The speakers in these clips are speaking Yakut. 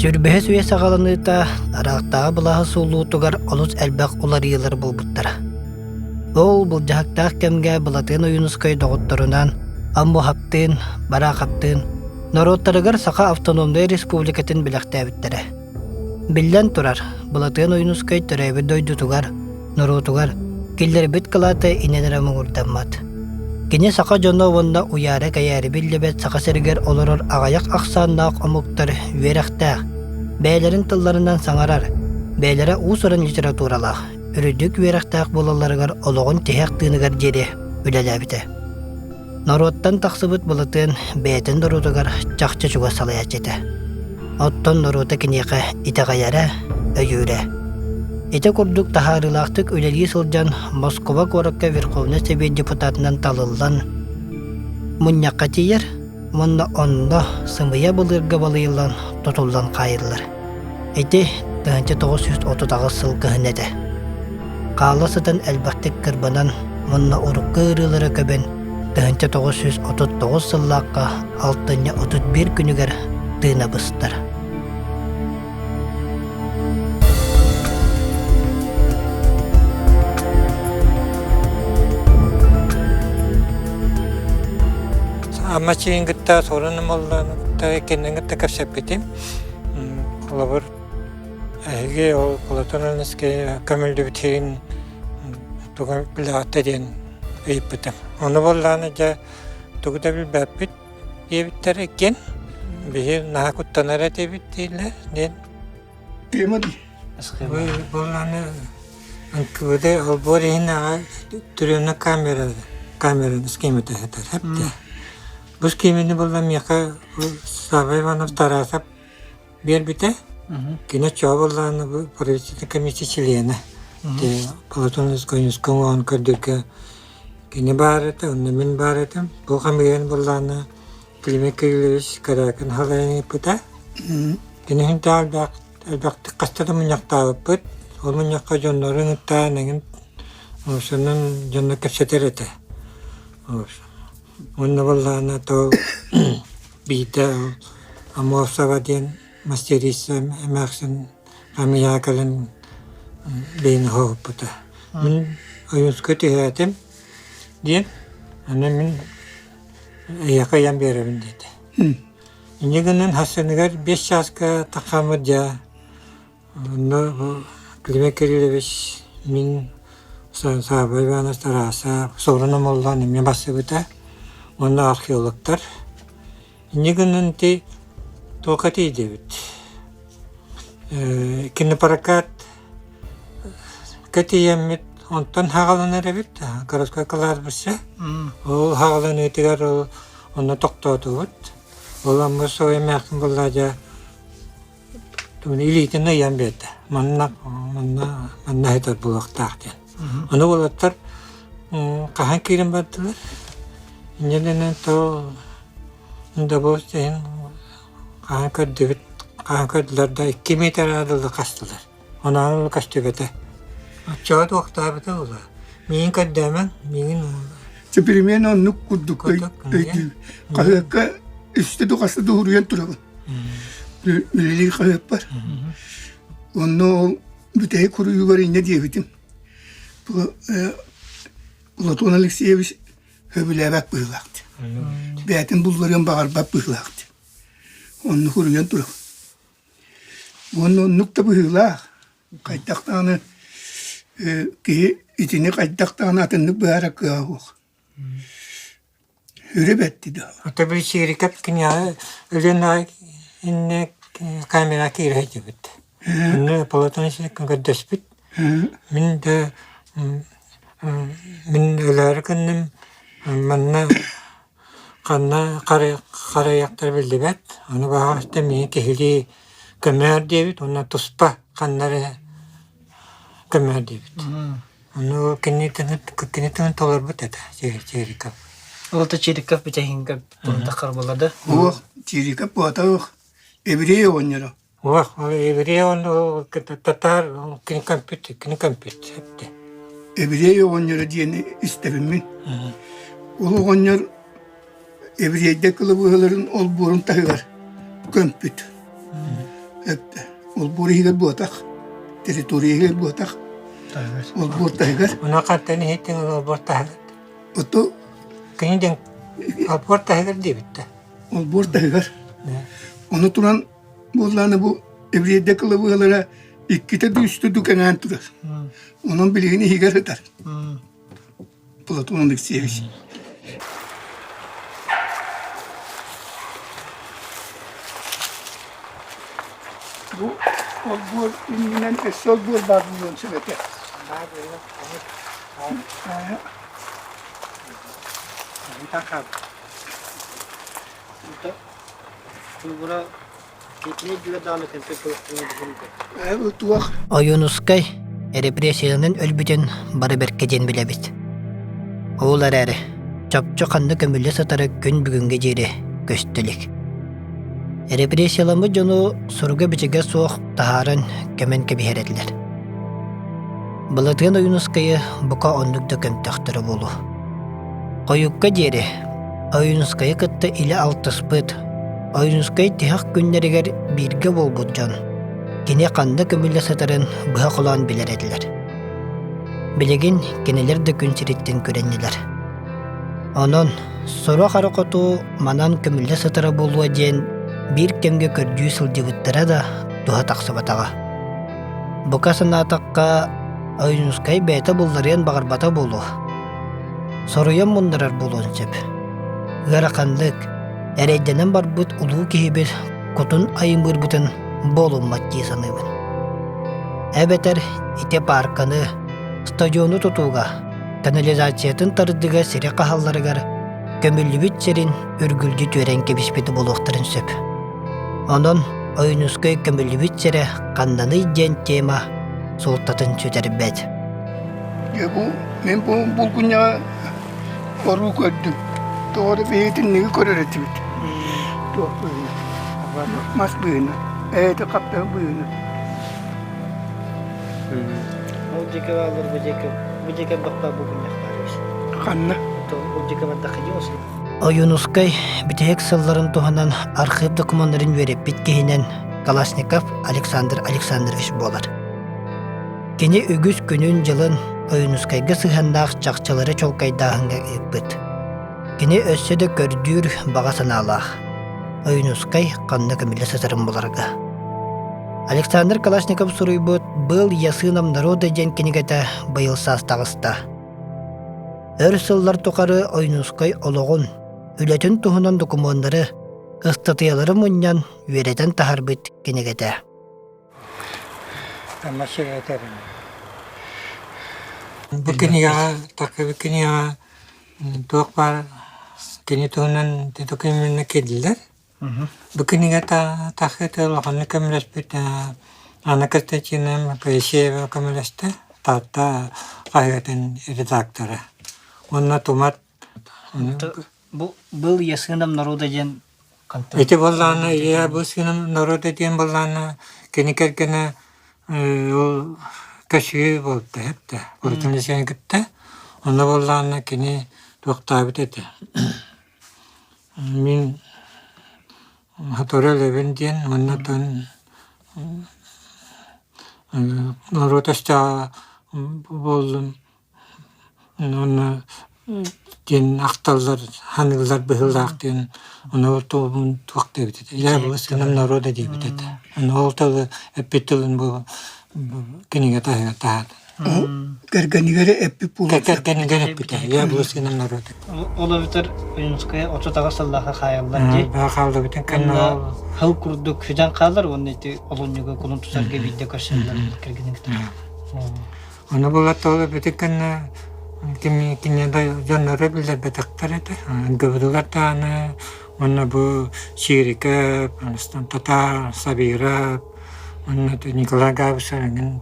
Сүүрбэһис үйэ саҕаланыыта ыраахтааҕы былааһы сууллуутугар олус элбэх уларыйыылар буолбуттара. Ол былдьаһыктаах кэмҥэ Былатыан Ойуунускай доҕотторунаан Аммуһаптыын, Бараахаптыын норуоттарыгар Саха автономнай республикатын бэлэхтээбиттэрэ. Биллэн турар, Былатыан Ойуунускай төрөөбүт дойдутугар, норуотугар киллэрбит кылаата инэн эрэ муҥурдаммат. Кини саха дьоно уонна уйаара-кэйээри биллибэт Саха сиригэр олорор аҕыйах ахсааннаах омуктар үөрэхтээх, бэйэлэрин тылларынан саҥарар, бэйэлэрэ уус-уран литературалаах, үрдүк үөрэхтээх буолалларыгар олоҕун тиһэх тыыныгар диэри үлэлээбитэ. Норуоттан тахсыбыт Былатыан бэйэтин норуотугар чахчы чугас салайааччы этэ. Оттон норуота киниэхэ итэҕэйэрэ, өйүүрэ. Ити курдук таһаарыылаахтык үлэлии сылдьан Москуба куоракка Верховнай Сэбиэт депутатынан талыллан мунньахха тиийэр уонна онно сымыйа былырга балыйыллан тутуллан хаайыллар. Ити 1938 сыл кыһын этэ. Хаала сытан элбэхтик кырбанан уонна урукку ыарыылара көбөн 1939 сыллаахха алтынньы 31 күнүгэр тыына быстар. Амма чиин кытта Суорун Омоллоону кытта кинини кытта кэпсэппитим. Холобур, эһиги ол Платон Ильинскэй көмүллүбүтүн тугу билэҕиттэ диэн ыйыппытым. Ону буоллаҕына дьэ тугу да билбэппит диэбиттэр иккиэн. Биһи наһаа куттанар этибит дииллэр диэн. Тема дии. Буоллаҕына НКВД олбуор иһин аҕа түрүөнэ камера камераны схемата сытар эптэ. Бу схеманы булла миэхэ Савва Иванов Тарасов биэрбитэ. Кини оччоҕо буоллаҕына бу правительственнай комиссия чилиэнэ. Платон Исконевскай оҥоһон көрдөргө кини баар этэ, онно мин баар этим. Бу хамыйан буоллаҕына Климент Кириллович Корякин халайан ыыппыта. Кини иһин элбэх элбэхтик хаста да мунньахтаабыппыт. Ол мунньахха дьоннорун ыттаан эҥин сонун дьонно кэпсэтэр этэ. Уонна буоллаҕына то биирдэ Аммосова диэн мастерица эмээхсин хамыйаҕа кэлэн бэйэни хоһуппута. Мин Ойуунскай түһээтим диэн, аны мин эйиэхэ ыйан биэрэбин диэтэ. Инньэ гынан сарсыныгар 5 чааска таххаммыт дьэ Онно бу Климент Кириллович мин Савва Иванович Тарасов Суорун Омоллоон эмиэ барсыбыта уонна археологтар. Инньэ гынан ити туохха тиийдибит? Кинопрокат тиийэммит онтон хаҕаланар эбит городской кладбище. Ол хаҕаланыытыгар ол онно тохтоотубут. Ол Аммосова эмээхсин буолла дьэ Илиитин ыйан биэрдэ. Манна манна манна сытар буолуохтаах диэн. Ону уолаттар хаһан киирэн бардылар. Инньэ гынан то добуос иһин хаһан көрдүбүт, хаһан көрдүлэр да 2 миэтэрэ дылы хастылар. Онон көстүбэтэ. Оччоҕо туохтаабыта буолуо. Миигин көрдөөмөҥ, миигин Чэ, примерно оннук курдук өйдүүр. Хаһыакка үстэ да хаста да уруйан турабын. Үлэлиир хаһыаппар. Онно ол бүтэһик суруйуугар инньэ диэбитим. Платон Алексеевич сөбүлээбэт быһыылаах диэн. Бэйэтин булларыан баҕарбат быһыылаах диэн. Онно суруйан турабын. Уонна оннук да быһыылаах. Хайдах даҕаны киһи итини хайдах даҕаны атыннык быһаарар кыаҕа суох. Өрө бэрти да. Ото били Чириков киниэхэ өлүөн аҕай иннэ камера киирэ сылдьыбыт. Онно Платон көрдөспүт. Мин да мин өлөөрү гынным манна ханна харайыахтара биллибэт. Ону баҕар миигин киһилии көмөөр диэбит уонна туспа ханна эрэ көмөөр диэбит. Ону кини кини тылын толорбут этэ Чириков. Ол то Чириков бүтэһингэ таххар буолла да? Уох, Чириков буотах еврей оҕонньоро. Уох, еврей он татар кини көмпүт, кини көмпүт эпти. Еврей оҕонньоро диэни истэбин мин. Ол оҕонньор еврейдэр кылабыыһаларын олбуорун таһыгар көмпүт. Эттэ. Олбуор иһигэр буотах, территория иһигэр буотах. Олбуор таһыгар. Ону хантан иһиттиҥ ол олбуор таһыгар? Ото Кини диэн олбуор таһыгар диэбиттэ. Олбуор таһыгар. Ону туран буоллааны бу еврейдэ кылабыалара иккитэ да үстэ ду кэҥээн турар. Онон билигин иһигэр сытар. Платон Алексеевич. Бу олбуор иннинэн өссө олбуор баар буолуон сөп этэ. Ойуунускай репрессиянан өлбүтүн бары бэркэ диэн билэбит. Ол эрээри, чопчу ханна көмүллэ сытара күн бүгүҥҥэ диэри көстө илик. Репрессияламмыт дьону суруга-бичигэ суох таһааран көмөн кэбиһэр этилэр. Былатыан Ойуунускайы бука оннук да көмтөхтөрө буолуо. Хойукка диэри Ойуунускайы кытта илэ алтыспыт, Ойуунускай тиһэх күннэригэр бииргэ буолбут дьон кини ханна көмүллэ сытарын быһа холоон билэр этилэр. Билигин кинилэр да күн сириттэн күрэннилэр. Онон сорох эрэ хоту манан көмүллэ сытара буолуо диэн биир кэмгэ көрдүү сылдьыбыттара да туһа тахсыбатаҕа. Бука санаатахха, Ойуунускай бэйэтэ булларыан баҕарбата буолуо. Соруйан муннарар буолуон сөп. Ыараханнык, эрэйдэнэн барбыт улуу киһибит кутун айымыырбытын буолуммат дии саныыбын. Эбэтэр ити паарканы, стадиону тутууга, канализациятын тардыыга сири хаһалларыгар көмүллүбүт сирин үргүлдьү түөрэн кэбиспит буолуохтарын сөп. Онон Ойуунускай көмүллүбүт сирэ ханнаный диэн тема суолтатын сүтэрбэт. Дьэ бу мин бу булгунньаҕа оруу көрдүм. Тоҕо эрэ биһиги итинниги көрөр этибит. Туох быһыына? Мас быһыына. Эйэтэ хаптаһы быһыына. Ол диэки бааллар бу диэки бу диэки бахта булгунньах баар эбит. Ханна? Ол диэки бардахха дии Ойуунускай бүтэһик сылларын туһанан архыып докумуоннарын үөрэппит киһинэн Калашников Александр Александрович буолар. Кини үгүс күнүн-дьылын Ойуунускайга сыһыаннаах чахчылары чуолкайдааһыҥҥа ыыппыт. Кини өссө да көрдүүр баҕа санаалаах. Ойуунускай ханна көмүллэ сытарын буларга. Александр Калашников суруйбут «Был я сыном народа» диэн кинигэтэ быйыл саас таҕыста. Өр сыллар тухары Ойуунускай олоҕун, үлэтин туһунан докумуоннары, ыстатыйалары мунньан үөрэтэн таһаарбыт кинигэтэ. Амма сирэ этэрин. Бу кинигэҕэ такыбы кинигэҕэ туох баар кини туһунан документна киирдилэр. Бу кинигэ тахыыта улаханнык көмөлөспүт Анна Константиновна Моисеева көмөлөстө, Таатта хаһыатын редактора. Уонна Тумат Бу «Был я сыном народа» диэн Ити буоллаҕына я был сыном народа диэн буоллаҕына кини кэргэнэ ол көсүү буолта эптэ. Урутун десен кытта. Онно буоллаҕына кини туохтаабыт этэ. Мин сотору өлөбүн диэн уонна оттон норуот өстөөҕө буоллум уонна диэн ахталлар ханыыллар быһыылаах диэн ону ол туолбун туох диэбит этэ я был сыном народа диэбит этэ ону ол тылы эппит тылын бу кинигэ таһыгар таһаата Кэргэнигэр эппит буолуон сөп. Кэргэнигэр эппитэ я был сыном народа Ол эбэтэр Ойуунускай 38 сыллаахха хаайаллар дии. Хааллыбытын кэннэ Уонна хыл курдук сүтэн хаалар уонна ити олунньуга кулун тутарга биирдэ көрсөллөр кэргэнин кытары. Ону булаттаҕына бүтүн кэннэ кими киниэ да дьонноро биллэрбэтэхтэр этэ. НКВД-лар даҕаны уонна бу Чиирикэп, Татаар, Сабиров уонна Николай Габышев эҥин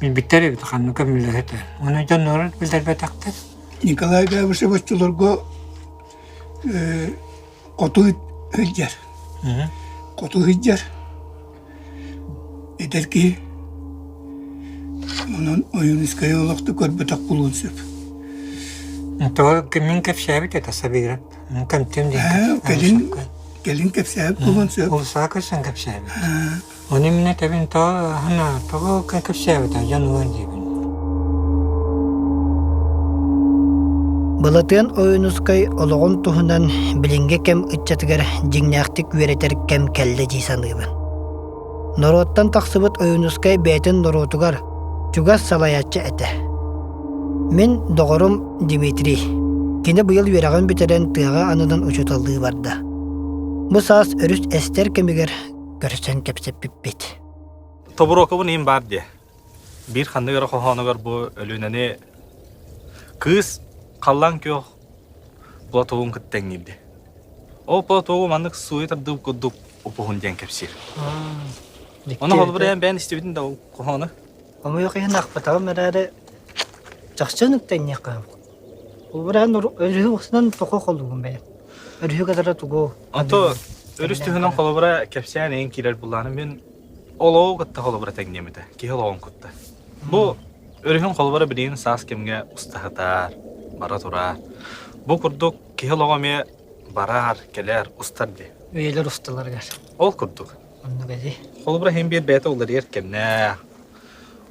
билбиттэр эбит ханна көмүллэр этэ. Ону дьонноро биллэрбэтэхтэр. Николай Габышев оччолорго хоту сылдьар. Хоту сылдьар. Эдэр киһи онон Ойуунускайы олохто көрбөтөх буолуон сөп. Тоҕо кимин кэпсээбит этэ Сабиров? Кэмтим диэн Кэлин кэлин кэпсээбит буолуон сөп. Улусаа көрсөн кэпсээбит. Ону мин этэбин тоҕо хана тоҕо кэпсээбитэ дьон уон диибин. Былатыан Ойуунускай олоҕун туһунан билиҥҥи кэм ыччатыгар дьиҥнээхтик үөрэтэр кэм кэллэ дии саныыбын. Норуоттан тахсыбыт Ойуунускай бэйэтин норуотугар чугас салайааччы этэ. Мин доҕорум Дмитрий. Кини быйыл үөрэҕин бүтэрэн тыаҕа ананан учууталлыы барда. Бу саас өрүс эстэр кэмигэр көрсөн кэпсэппиппит. Тобуруокабын иһин баар диэ. Биир ханнык эрэ хоһоонугар бу Өлүөнэни кыыс халлаан күөх платогун кытта тэҥниир Ол платогу маннык сууйа тардыбыт курдук упуһун диэн кэпсиир. Ону холобур эн бэйэн истибитин да ол хоһоону? Хомойуох иһин аахпатаҕым эрээри чахчы ыныктэниэххэ Холобур эн өрүһү устунан тоҕо холугун бэйэм? Өрүһү кытары тугу Ото өрүс түһүнэн холобура кэпсээн эйин киирэр буллааны мин олоҕу кытта холобура тэҥниэм этэ. Киһи олоҕун кытта. Бу өрүһүн холобура билигин саас кэмҥэ устаһытаар, бара тураар. Бу курдук киһи олоҕо эмиэ барар, кэлэр, устар дии. Үйэлэр усталарыгар. Ол курдук. Оннук эдии. Холобура иһин биир бэйэтэ уларыйар кэмнээх.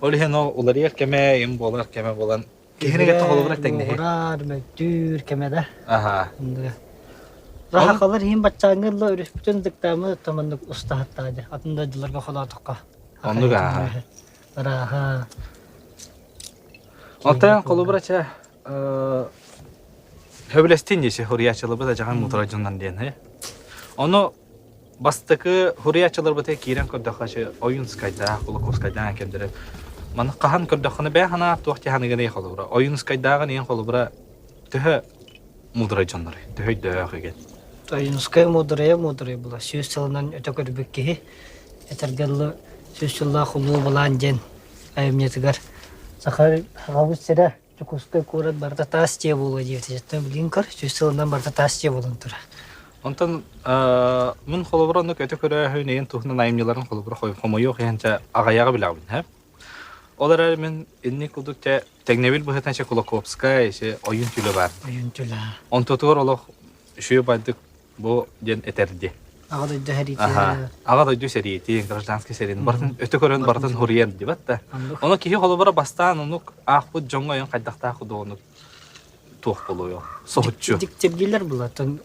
Ол иһин ол уларыйар кэмэ, им буолар кэмэ буолан Киһини кытта холобура тэҥнэһэр. Муҥурар, мөлтүүр кэмэ да. Аха. Сахалар иһин баччааҥҥы ыла өрүспүтүн дыктаамы таманнык устаһаттаҕа дьэ. Атын дойдуларга холоотоххо. Оннук ааха. Ырааһа. Оттон холобура чэ хөбүлэстин диэси хуруйааччыларбыт адьаҕан мутара дьоннор диэн. Ону Бастакы суруйааччыларбытыгар киирэн көрдөххө, Ойуунускайдаах, Кулаковскайдаах кэмдэрэ маны хаһан көрдөххүнэ бэйэ санаа туох дьаһаныгын холобура Ойуунускайдааҕын иһин холобура төһө муударай дьоннорой, төһө өйдөөх үгэн? Ойуунускай муударайа муударай була. Сүүс сылынан өтө көрбүт киһи этэргэ дылы сүүс сыллаах улуу былаан диэн айымньытыгар саха сахабыт сирэ Дьокуускай куорат барыта таас дьиэ буолуо диэбитэ. Билигин көр, сүүс сылынан барыта таас дьиэ буолан турар. Онтон мин холобура оннук өтө көрөөһүн ийэн туһунан айымньыларын холобура хомойуох иһин чэ аҕайаҕы билэҕин һэ. Ол эрээри мин инник курдук чэ тэҥнэбил быһыытынан чэ Кулаковскай, чэ ойуун түүлэ баар. Ойуун түүлэ. Онтутугар олох үчүгэй байдык бу диэн этэрди. Аҕа дойду сэриитин. Аҕа дойду сэриитин, гражданскай сэриитин барытын өтө көрөн барытын хуруйан дибат да. Ону киһи холобура бастаан онук аахпыт дьоҥҥо ойон хайдахтаах удуонук туох буолуо соһуччу. Дьиктиргийлэр булатын.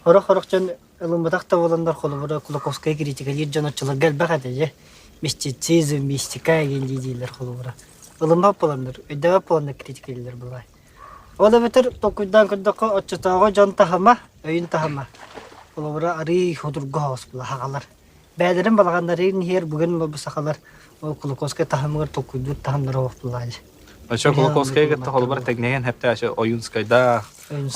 Хорох-хорох дьон ылымматах да буоланнар холобура Кулаковскай критикалиир дьон оччолорго элбэх этэ дьэ. Мистицизм, мистика диэн дииллэр холобура. Ылыммат буоланнар, өйдөбөт буоланнар критикалииллэр булай. Ол эбэтэр толкуйдаан көрдөххө, оччотооҕу дьон таһыма, өйүн таһыма. Холобура, арыый судургу соҕус була сахалар. Бэйэлэрин балаҕаннарын иһигэр бүгүн бу сахалар ол Кулаковскай таһымыгар толкуйдуур таһымнара суох буоллаҕа дии. Очо Кулаковскайга кытта холобура тэҥнэһэн хэптэ Ойуунскайдаах,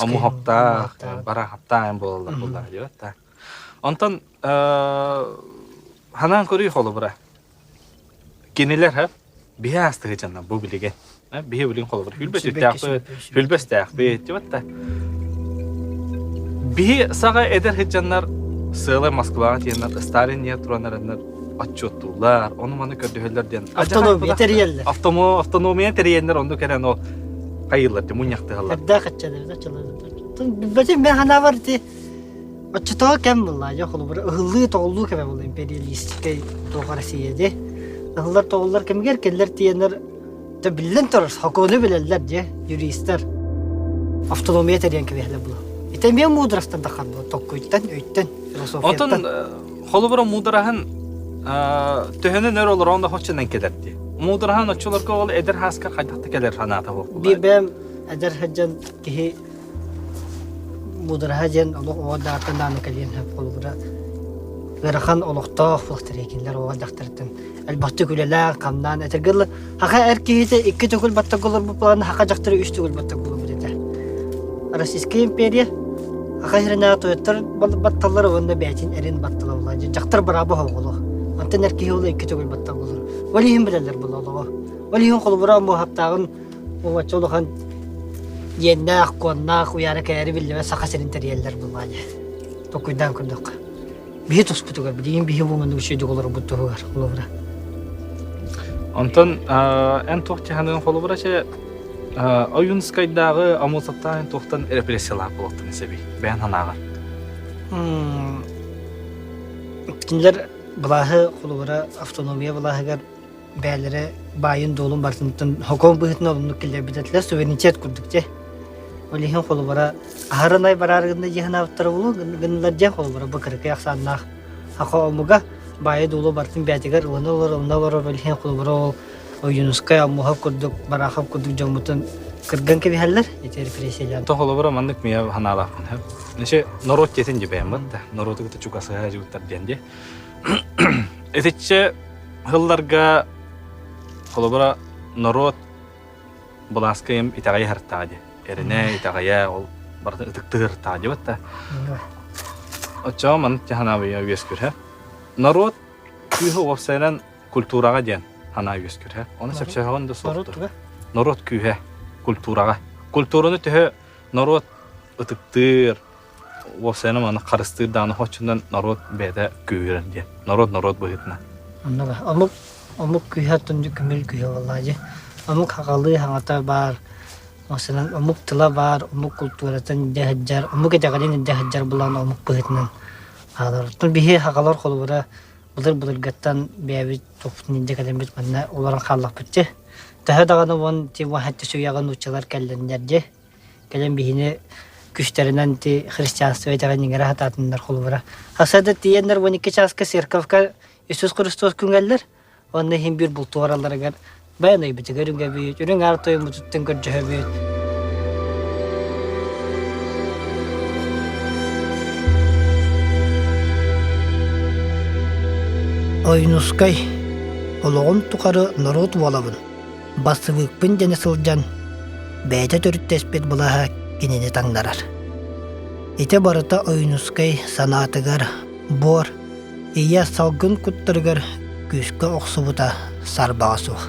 Омуһоптаах, Барахаптаах эн буолаллар буоллаҕа дии да. Онтон ханаан көрүй холобура Кинилэр биһи аастыгы дьонно бу билигин. Биһи билигин холобур хүлбэ сүрдээхпит, хүлбэстээхпит диэбит да. Биһи саҕа эдэр сыдьаннар сыалай Москваҕа тиэннэр Сталин диэн туранарыннар отчуоттууллар, ону-маны көрдөһөллөр диэн. Автономия тэрийэллэр. Автономия тэрийэннэр оннук эрэн ол хайыыллар дии мунньахтыһаллар. Эрдээх аччалар, аччалар. Билбэтим мен ханаабар ити Оччотооҕу кэм буолла, дьэ холобура ыһыллыы-тоҕуллуу кэмэ буолла империалистическай туох Россия дии. Ыһыллар-тоҕуллар кэмигэр кинилэр тиийэннэр дьэ биллэн турар сокуону билэллэр дии юристар автономия тэрийэн кэбиһэллэр буолуо. Ити эмиэ муударастан таххар буолуо толкуйтан, өйтөн, философияттан. Онтон холобура муудараһын төһөнөн өр олорон да хоччунан кэлэр дии. Муудараһын оччолорго ол эдэр хааска хайдах да кэлэр санаата буолла. Биир бэйэм эдэр сылдьан киһи Муудараһа диэн олох оҕо даҕаттан даҕаны кэлиэн сөп холобура ыарахан олохтоох буолтар кинилэр оҕо дьахтартан элбэхтик үлэлээн хамнаан этэргэ дылы саха эр киһитэ икки төгүл баттак олорбут буолан саха дьахтара үс төгүл баттак олорбут этэ Российская империя саха сиринээҕи тойоттор батталлара уонна бэйэтин эрин баттала буолла дьахтар бырааба оҕолоох онтон эр киһи ол икки төгүл баттал болор ол иһин билэллэр буолла олоҕо ол иһин холобура муоһаптааҕын Уочча улахан иэннээх, куоннаах уйаара кээри биллибэт Саха сирин тэрийэллэр буоллаҕа дии. Толкуйдаан көрдөххө. Биһи туспутугар, билигин биһи бу маннык үчүгэйдик олорбут туһугар холобура. Онтон эн туох дьаһаныгын холобура чэ Ойуунскайдааҕы Амусовтаах туохтан репрессиялаах буолуохтарын сэбий бэйэн санааҕар? Кинилэр. Былааһы холобура автономия былааһыгар бэйэлэрэ баайын-дуолун барытын хокуон быһыытынан оннук киллэрбит этилэр, суверенитет курдук дьэ. Ол иһин холобура аһарынай бараары гынна дии санаабыттара буолуо, гыннылар диэн холобура бу кыракый ахсааннаах саха омуга баайы-дуолу барытын бэйэтигэр ылына олорор, ылына олорор, ол иһин холобура ол Ойуунускай, Аммосов курдук, Барахов курдук дьоммутун кырган кэбиһэллэр ити репрессиялаан. То холобура маннык мия ханаалаахпын. Неше норуот диэтин дьэбээммит да, норуоту кытта чугасыһа дьыбыттар диэн дии. Итиччэ сылларга холобура норуот былааска им итэҕэйэ хартаа дии. Эрэнэ, итэҕэйэ, ол барытын ытыктыыр дии батта. Оччоҕо маннык ханаабыйа үөскүр. Норуот күүһэ уопсайынан культураҕа диэн санаа үөскүр. Ону сөпсөһөҕүн да суохтур. Норуот күүһэ культураҕа. Культураны төһө норуот ытыктыыр, уопсайынан маны харыстыыр даҕаны хоччунан норуот бэйэтэ күүһүрэр диэн. Норуот норуот быһыытынан. Онно омук омук күүһэ оттон көмүл күүһэ буоллаҕа дии. Омук хаҕалыы хаҥата баар, Масынан омук тыла баар, омук култууратын илдьэ сылдьар, омук итэҕэлин илдьэ сылдьар булан омук быһыытынан хаалар. Оттон биһи хаҕалар холобура былыр-былыргаттан бэйэбит туохпутун илдьэ кэлэммит манна олорон хааллахпыт дии. Төһө даҕаны уон ти уон сүүйэҕэ нууччалар кэллиннэр дии. Кэлэн биһини күстэринэн ти христианство итэҕэлин иҥэрэ сатаатыннар холобура. Хасада тиийэннэр 12 чааска церковка Иисус Христос күҥэллэр. Уонна иһин биир бултуу баралларыгар баян ыйбытыгар үҥэбит, үрүҥ аар тойоммутуттан көрдөһөбүт. Ойуунускай олоҕун тухары норуот уолабын, бассыбыыкпын дэнэ сылдьан, бэйэтэ төрүттэспит былааһа кинини таҥнарар. Ити барыта Ойуунускай санаатыгар буор, ийэ салгын куттарыгар күүскэ охсубута сарбаҕа суох.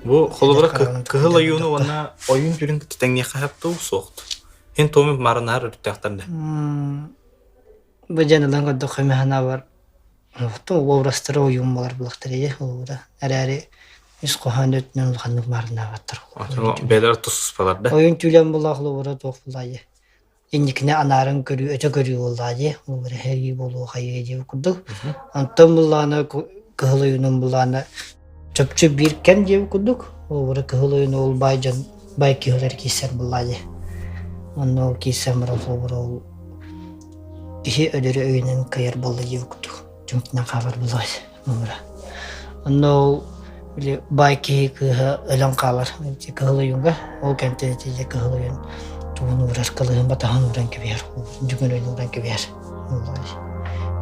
Бу холобура кыһыл ойууну уонна ойуун түрүн тэҥниэххэ сөп суохту. Һин туоми марынаар өрүттээхтэр да. Бу дьэн ылан көрдөххө ханаабар образтары ойуун буолар булахтар ийэ холобура. Эрээри ис хоһоон өттүнэн улаханнык маарыннаабаттар. Бээлэр тусуспалар да. Ойуун түүлэн була холобура туох булаайы. Инникини анааран көрүү, өтө көрүү буоллаҕа дии, ол эрэһэрии буолуо хайыа диэбит курдук. Онтон буллаҕына кыһыл ойуунун буллаҕына чопчу биир кэм диэбит курдук, ол кыһыл ойуун ол баай дьон баай киһилэр киирсэр буоллаҕа дии. Онно ол киирсэн баран холобура ол киһи өлөрү өйүнэн кыайар буолла диэбит курдук түмүктэнэн хаалар буоллаҕа Муҥура. Онно ол били баай киһи кыыһа өлөн хаалар кыһыл ойуунга. Ол кэмтэн итиитэ кыһыл ойуун тугун уурар, кылыһын батаһын ууран кэбиһэр, дьүгүн ойуун ууран кэбиһэр.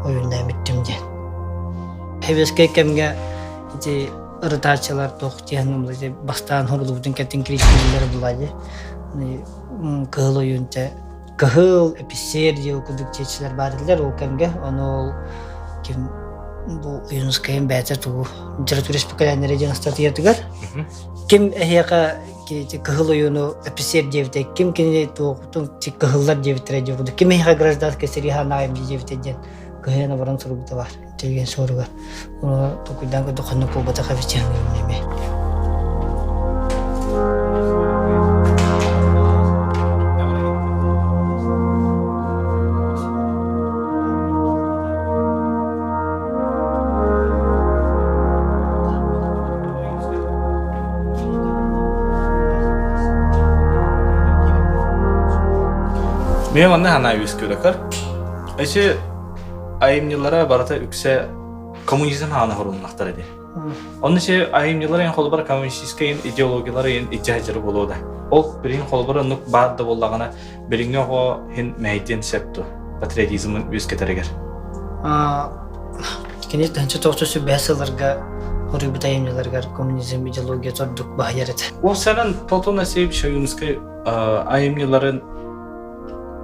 Ойууннаан бүттүм диэн. Сэбиэскэй кэмҥэ ити ырытааччылар туох диэн бастаан хорулубутун кэтин критикэлэр була дии. Кыһыл ойуун те кыһыл эписиэр диэн курдук диэччилэр баар этилэр ол кэмгэ. Ону ол ким бу Ойуунускайын бэйэтэ тугу литература испэкэлээннэрэ диэн ыстатыйатыгар ким эһиэхэ кыһыл ойууну эписиэр диэбитэ, ким кинини туохтун кыһыллар диэбиттэрэ диэн курдук, ким эһиэхэ гражданскай сэрии ханаайым диэбитэ диэн кыһыйан оборон суруйбута баар интеллигент суоругар. Ону толкуйдаан көрдөх ханнык буолбатах эбит эмиэ. Мен манна ханаа үөскүрөкөр. Эчи айымньылара барыта үксэ коммунизм хаана хоруннахтар эди. Онно се айымньылар эн холобура коммунистическай идеологиялар эн иччэ буолуо да. Ол билигин холобура оннук баар да буоллаҕына билиҥҥи оҕо хин мэһэйдиэн сөп дуо патриотизмын үөскэтэригэр. Кини 1995 сылларга хоруйбут айымньыларыгар коммунизм идеологията ордук баһыйар этэ. Уопсайынан Платон Алексеевич Ойуунускай айымньыларын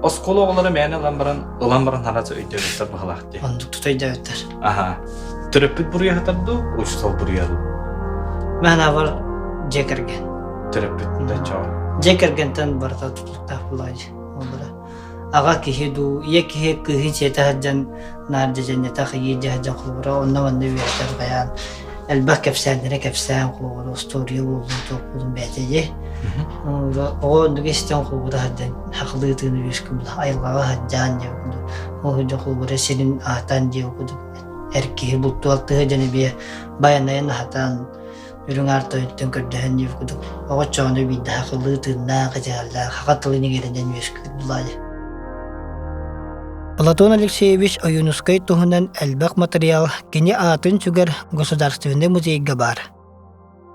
Оскуола оҕолоро мээнэ ылан баран, ылан баран хараца өйдөөбөттөр быһалаах дии. Оннук тута өйдөөбөттөр. Аха. Төрөппүт буруйаһытар дуу, учуутал буруйа дуу? Мээнэ дьиэ кэргэн. Төрөппүт да чоо. Дьиэ кэргэнтэн барыта тутулуктаах буолааччы. Олора. Аҕа киһи дуу, ийэ киһи кыыһын сиэтэ сылдьан наар дьэдьэннэтэх, ийэ дьэ сылдьан холобура онно-манна үөрэтэр хайаан. Элбэх кэпсээннэрэ кэпсээн холобура остуоруйа буоллун, туох буоллун бэйэтэ дии. Оҕо оннук истэн холобура сылдьан сахалыы тыыны үөскүүр айылҕаҕа сылдьан диэн курдук ол сылдьан холобура сирин аһатан диэн курдук эр киһи бултуу алтыһа дьон эбиэ байанайын аһатан үрүҥ аар тойонтон көрдөһөн диэн курдук оҕо оччоҕуна биирдэ сахалыы тыыннаах итэҕэллээх саха тылын иҥэринэн үөскүүр булаайа. Платон Алексеевич Ойуунускай туһунан элбэх матырыйаал кини аатын сүгэр Государственнай музейга баар.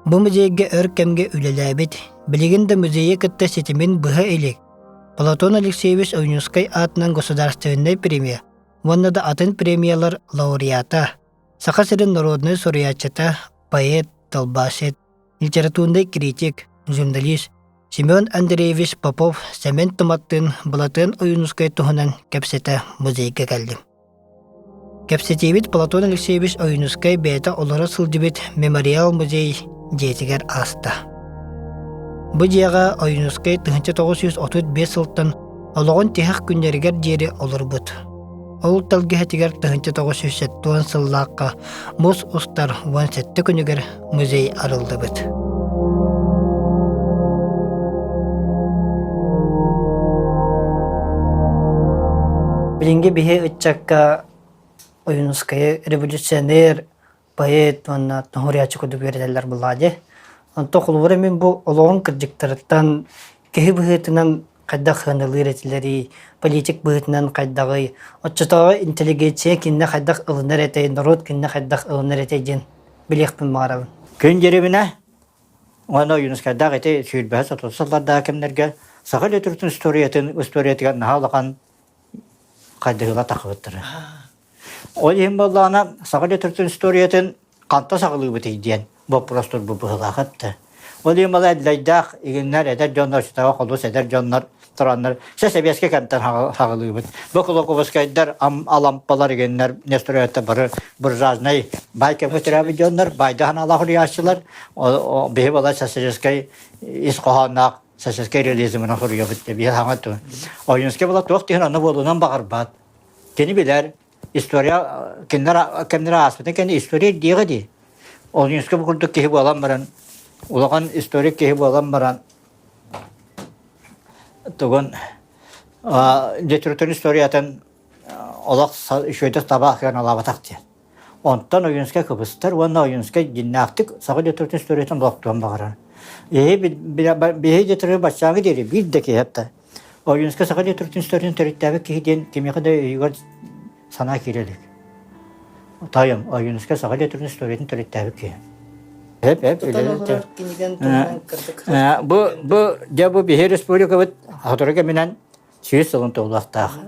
Бу музейга өр кэмҥэ үлэлээбит, билигин да музейы кытта ситимин быһа илик Платон Алексеевич Ойуунускай аатынан государственнай премия уонна да атын премиялар лауреата, Саха сирин народнай суруйааччыта, поэт, тылбаасчыт, литературнай критик, журналист Семен Андреевич Попов Сэмэн Туматтыын Былатыан Ойуунускай туһунан кэпсэтэ музейга кэллим. Кэпсэтиибит Платон Алексеевич Ойуунускай бэйэтэ олоро сылдьыбыт мемориал музей дьиэтигэр ааста. Бу дьиэҕэ Ойуунускай 1935 сылтан олоҕун тиһэх күннэригэр диэри олорбут. Ол тэлгэһэтигэр 1970 сыллаахха муус устар 17 күнүгэр музей арыллыбыт. Билиҥҥи биһи ыччакка Ойуунускайы революционер, поэт уонна тоһуруйааччы курдук үөрэтэллэр буоллаҕа дии. Онтон холобура мин бу олоҕун кырдьыктарыттан киһи быһыытынан хайдах сыаналыыр этилэрий, политик быһыытынан хайдаҕый, оччотооҕу интеллигенция кинини хайдах ылынар этэй, норуот кинини хайдах ылынар этэй диэн билиэхпин баҕарабын. Күн дьирибинэ уонна Ойуунускайдаах ити сүүрбэһэ сотус сыллардаах кэмнэргэ саха литературатын историятын историятыгар наһаа улахан хайдыһыыла тахсыбыттара. Ол иһин буоллаҕына саха литературатын историятын ханта саҕалыыбытый диэн боппуруос турбут быһыылаах этэ. Ол иһин бала Эллэйдээх игиннэр эдэр дьоннор ситаҕа холус эдэр дьоннор тураннар сэ сэбиэскэй кэмтэн хаҕылыыбыт. Бу Кулаковскайдар Алампалар игиннэр Нестеровтар бары буржуазнай баай кэмҥэ төрөөбүт дьоннор баайда санаалаах улуйааччылар биһи бала социалистическай ис хоһоонноох социалистическай реализмынан суруйабыт биһи хаҥа Ойуунскай была туох тиһин онно буолуунан баҕарбат. Кини билэр история кинилэр кэмнэрэ ааспытын кэннэ история диэҕэ дии. Ойуунскай бу курдук киһи буолан баран улахан историк киһи буолан баран тугун литературный историятын олох үчүгэйдик таба сыаналаабатах диэн. Онтон Ойуунскай кыбыстар уонна Ойуунскай дьиннээхтик саха литературатын историятын олохтуон баҕарар. Биһи литература баччааҥҥы диэри биир да киһи этэ. Ойуунскай саха литературатын историятын төрүттээбит киһи диэн кимиэхэ да өйүгэр санаа киирэ илик. Тайым Ойуунускай саха литературатын историятын төрүттээбит киһи. Эп эп Бу бу дьэ бу биһи республикабыт сотору кэминэн сүүс сылын туолуохтаах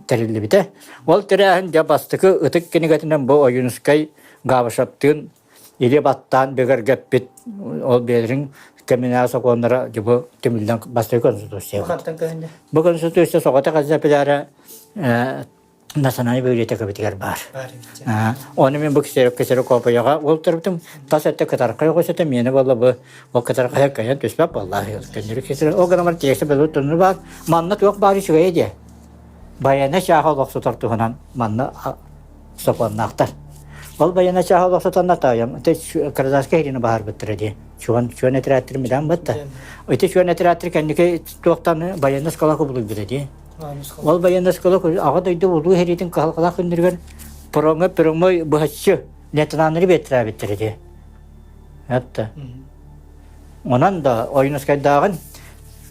тэриллибитэ. Ол тэрээһин дьэ бастакы ытык кинигэтинэн бу Ойуунускай Габышевтыын илии баттаан бигэргэппит ол бэйэлэрин кэминээҕи сокуоннара дьэ бу түмүллэн бастакы конституция. Бу конституция соҕотох экземпляра национальный библиотекабытыгар баар. Оны мен бу ксерокопияҕа ол турбутум тас өттө кытархай оҕусата миэнэ буолла бу ол кытархай кайан түспэт буолла көннөрү кесер ол гынан тиэксэ белу тунну баар манна туох баар үчүгэйэ диэ байана чааһа олохсутар туһунан манна сокуоннаахтар ол байана чааһа олохсутанна таайам гражданскай иһирини баһарбыттара дии чуон чуон этэрээттэр милан бытта ити чуон этэрээттэр кэнники туохтан военный школа кубулуйбута дии Ол байыаннай оскуола Аҕа дойду Улуу сэриитин кыһалҕалаах күннэригэр паромҥа прямой быһаччы лейтенаннары биэртэрээбиттэр ити. Это. Онон да Ойуунускайдааҕын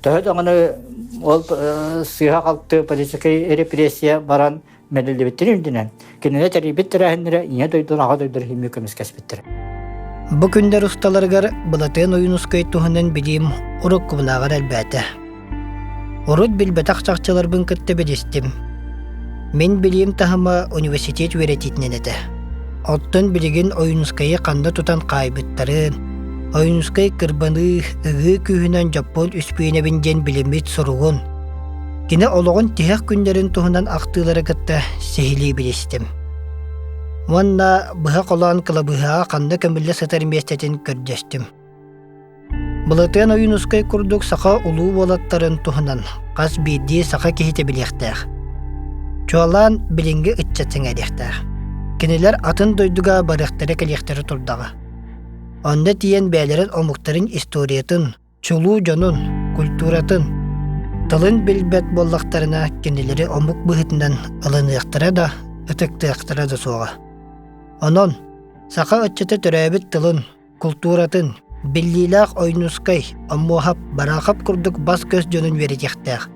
төһө даҕаны ол сыыһа-халты политическай репрессия баран мэлиллибиттэрин үрдүнэн кинилэр тэрийбит тэрээһиннэрэ Ийэ дойдуну Аҕа дойдулар иһин көмүскэспиттэрэ. Бу күннэр усталарыгар Былатыан Ойуунускай туһунан билиим уруккубунааҕар элбээтэ. Урут билбэтэх чахчыларбын кытта билистим. Мин билиим таһыма университет үөрэтиитинэн этэ. Оттон билигин Ойуунускайы ханна тутан хаайбыттарын, Ойуунускай кырбаныы, ыгыы күүһүнэн дьоппуон үспүйүнэбин диэн билиммит суругун, Кини олоҕун тиһэх күннэрин туһунан ахтыылары кытта сиһилии билистим. Уонна быһа холоон кылабыыһаҕа ханна көмүллэ сытар миэстэтин көрдөстүм. Былатыан Ойуунускай курдук саха улуу уолаттарын туһунан хас биирдии саха киһитэ билиэхтээх. Чуолаан билиҥҥи ыччат сэҥээриэхтээх. Кинилэр атын дойдуга барыахтара-кэлиэхтэрэ турдаҕа. Онно тиийэн бэйэлэрин омуктарын историятын, чулуу дьонун, культуратын, тылын билбэт буоллахтарына кинилэри омук быһыытынан ылыныахтара да, ытыктыахтара да суоҕа. Онон саха ыччата төрөөбүт тылын, култууратын, биллиилээх Ойуунускай, Оммуоһап, Бараахап курдук бас-көс дьонун үөрэтиэхтээх.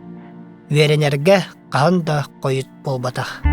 Үөрэнэргэ хаһан да хойут буолбатах.